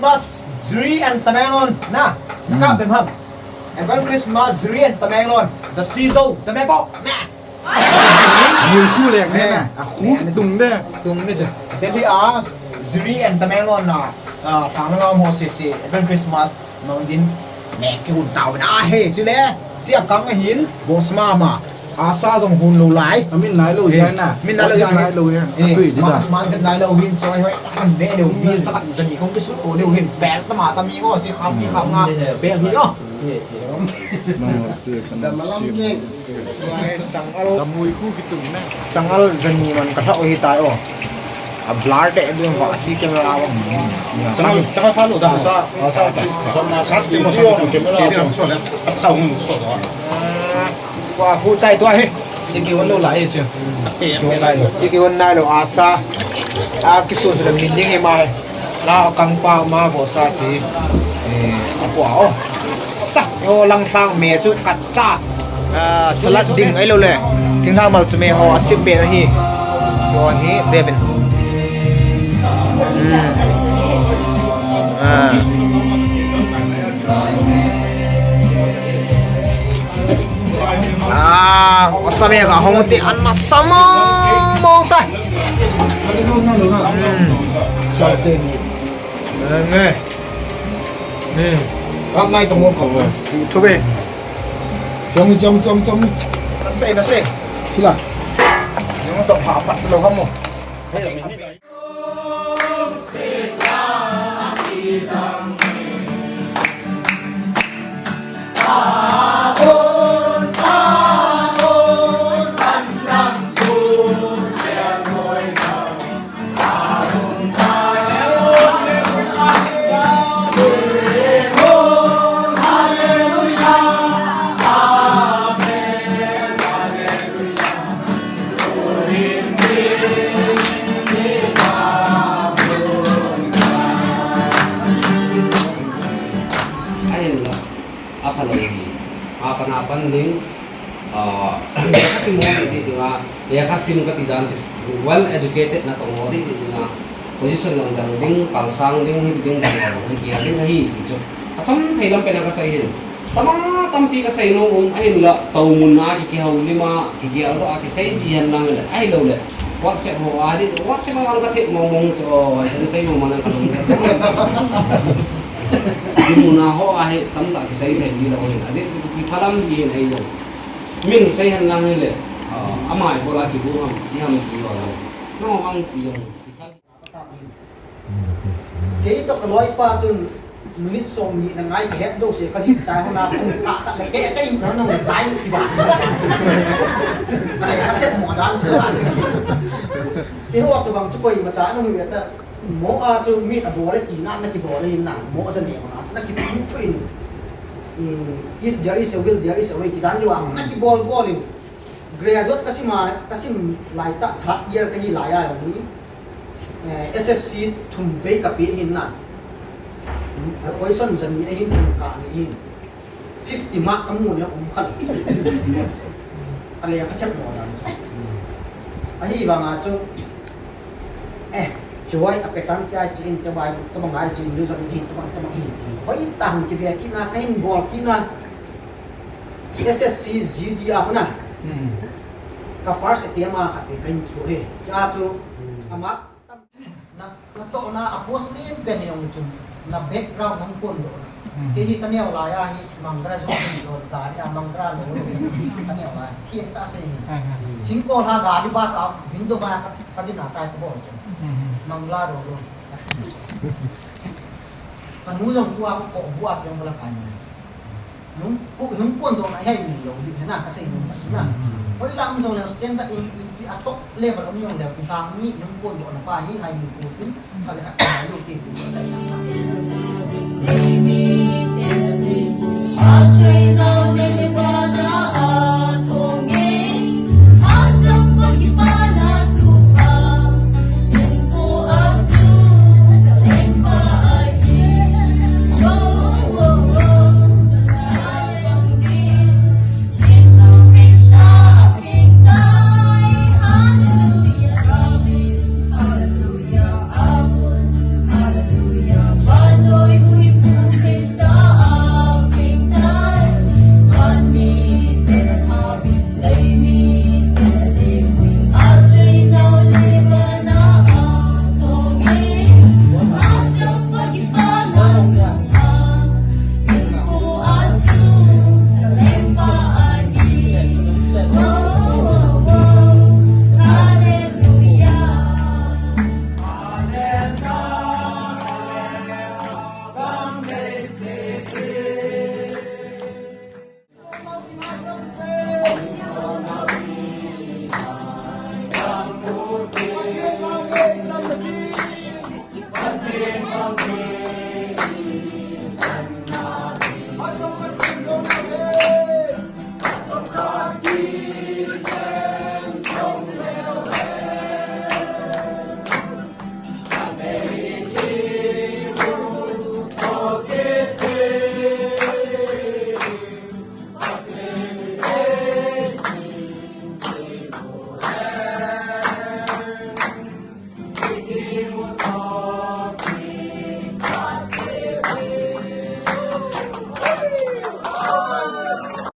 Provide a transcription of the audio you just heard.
Christmas Zri and Tamenglong ນະ ກະເປັນພາບ Advance Christmas Zri and Tamenglong ເດ ຊີໂຊ ເດ ແມ່ເປາະ ນະ ມືຄູ່ແລກແມ່ນນະ ອ່າ ຄູຕຸງເດ້ ຕຸງເດ້ ເດ ທີ ອາ Zri and Tamenglong ນະ ອ່າ ທາງລາວໂຮເຊເຊ Advance Christmas ມອງດິນ ແມ່ກິນຕາວນາເຮ ຈິແລ ເຈຍກັງອະຫິນ ໂບສມາມາ ອາຊາຈອງຮຸນໂລໄລ ອາມິນໄລໂລເຊນນະ ມິນໄລໂລເຊນ ມາສມານເຊນໄລໂລວິນ ຈອຍ ຫ້ວຍ ອັນເນເດວ ມີສະກັດ ຈະມີຄົນໄປສຸດໂຕເດວ ເຫັນແປງຕະໝາຕະມີ ໂອ ຊິຄຳມີຄຳງາມ ແປງທີ່ເນາະ ດຳມາລຳເກັ່ງ ດຳມຸຍຄູ່ກິດຕຸງນະ ຈັງອັນຈະມີມັນກະເທົາະເຮຕາຍ ໂອ ອາບລາເຕະເລື່ອງວ່າຊິເກມລາວ ຈັງອັນ ຈັງອັນພາໂລດາ ອາຊາ ອາຊາ ສອງມາສາມສິບ ເຕມາສອງເກມລາວ ເຕມາສອງແລ້ວ ເຂົ້າຫຸ້ນສອງ ກວ່າຜູ້ໃຕ້ຕົວເຮ ຈິກິວັນໂລໄລເຈ ຈິກິວັນໄນໂລ ອາຊາ ອາກິຊູສະດາມິນຍິງເຮມາເຮ ລາວກັງປາມາໂກຊາຊີ ເອ ອາກວາ ໂອ ຊະ ໂອ ລັງທາງເມຈຸກັດຈາ ອາ ສະລັດດິງໄອໂລແລ ຖິງທາງມາຈຸເມໂອ ອາຊິເປນອາຮີ ໂຊອາຮີ ເບເປັນ ອືມ ອາ ອາ ວາຊາເມກະ ໂຮງຕິອັນມາຊາມອງຕາຍ ອືມ ຈອນເຕນ ເອີ ເງ ນີ້ ຮັບໃນຕົງລົງຂອງເວີຍ ທູເບ ຈອມ ຈອມ ຈອມ ຈອມ ນາເຊ ນາເຊ ທີ່ລະ ຍັງຕ້ອງພາພັດໂລຄຳໂມ ອາເຫັນລະ ອາພະໂລ ອາປະນາປັນນິງ ເອີ ເລຂາຊິມອງຕິຕິງາ ເລຂາຊິມກະຕິດານ well educated ນະ ຕອງໂມຕິຕິງາ ໂພຊິຊັນລອງດັງດິງ ປາງຊາງດິງ ຮີດດິງ ປາງເອົາ ເປັນເກຍດິງ ກະຮີດດິງ ຈົບ ອາຈອມໄທລຳເປັນອາກະໄສເຫັນ ຕະມາຕຳປີກະໄສໂນອຸມ ອາເຫັນລະ ເຕົາມຸນອາ ກິເກເຮົາລິມາ ກິເກອາລະ ອາກິໄສຊິເຫັນນາງເຫັນລະ ອາເຮົາລະ ວັດເຊບໂຮອາດິ ວັດເຊບວັງກະເທບມອງມອງ ໂອ ອາຈານໄຊມອງມານັງກະລົງ ດິນມຸນາໂຮອາເຮັດຕຳຕະກິໄສໄທດີລະ ໂອເຫັນອາເຊັບຊິກິພະລຳຊິເຫັນໄອໂຍ ມິນໄຊຫັນນາງເຫັນເລ ອາມາຍໂບລາກິບູຮຳ ທີ່ຮຳກີວາລະ ນອງອັງກິຍົງ ເກໂຕກະລອຍປາຈົນມິດສອງມິດນະ ງາຍແຄດໂດເຊກະຊິດຈາຍຫັ້ນນາ ກຸມກະກະແລະແກະໄກ່ຫັ້ນນາ ຕາຍທີ່ບ້ານ ກະເລີຍກະເຈັບໝໍດານ ເອີ ໂອ ຕະບັງຈຸກອຍມາຈານະ ມີເວດນາ ໂມອາ ໂຈ ມີຕະໂບເລ ຕີນານະ ກິໂບເລ ນາ ໂມອາ ຈະເນມານະ ນະ ກິໂບເລ ອືມ if there is a will there is a way ກິດານ ທີ່ວ່າ ນະ ກິໂບເລ ເກຣຍຈົດກະຊິມາ ກະຊິມລາຍຕະ ທາດເຢຍກະຮີລາຍອາຍ ເອີ ເອສເອສຊີ ທຸມເວກະປີເຫັນນະ ອືມ ໂອຍ ຊອນ ຈະມີ ອາຫິນ ການ ອາຫິນ fifty mark ກະໝູ່ເນຍ ອຸມຄັນ ອາເລຍ ຂະຈັດ ໂມດານ ອາຮີ ວາງາ ໂຈ ເອ ຈອຍ ອາເປຕັນ ຈາຍຈີນ ຕະບາຍ ຕະບັງງາຍຈີນ ຫຼື ຊອນ ອາຫິນ ຕະບັງ ຕະບັງ ອາຫິນ ໂອຍ ຕາງ ກິເວຍ ກິນາ ເຫັນ ບໍ ກິນາ ເອສເອສຊີ ຈີດີອາ ພຸ້ນນະ ອືມ ກະ first attempt ມາ ຂັດເປັນ ກະ intro ເຮ ຈາ ໂຈ ອາມາ ນະ ນະໂຕະນະ ອາໂພສເນມເປັນໃຫ້ອອງຈຸມ ນະ ແບັກກຣາວນຳຄົນໂດນ ອືມ ເກຮີຕະແນວລາຍອາຮີ ມັງກະລາໂຊ ໂດນການອາ ມັງກະລາໂລ ຕະແນວລາຍ ທຽງຕະເຊ ອືມ ທິງໂກທາກາ ດິບາສາ ວິນໂດມາ ກະດິນາຕາຍກະບອກ ອືມ ມັງກະລາໂລ ກະນູຍົງຕົວ ໂຄ ບົວ ເຈີງ ບະລະການ Hung, hung kuan dong na hai mi lo di hena ka sai nung na. Hoi lam jong le stand up in, in, in a top level um jong le ki hang mi hung kuan dong na pa hi hai mi ku tin ka le a ka lo ti ku ka sai na.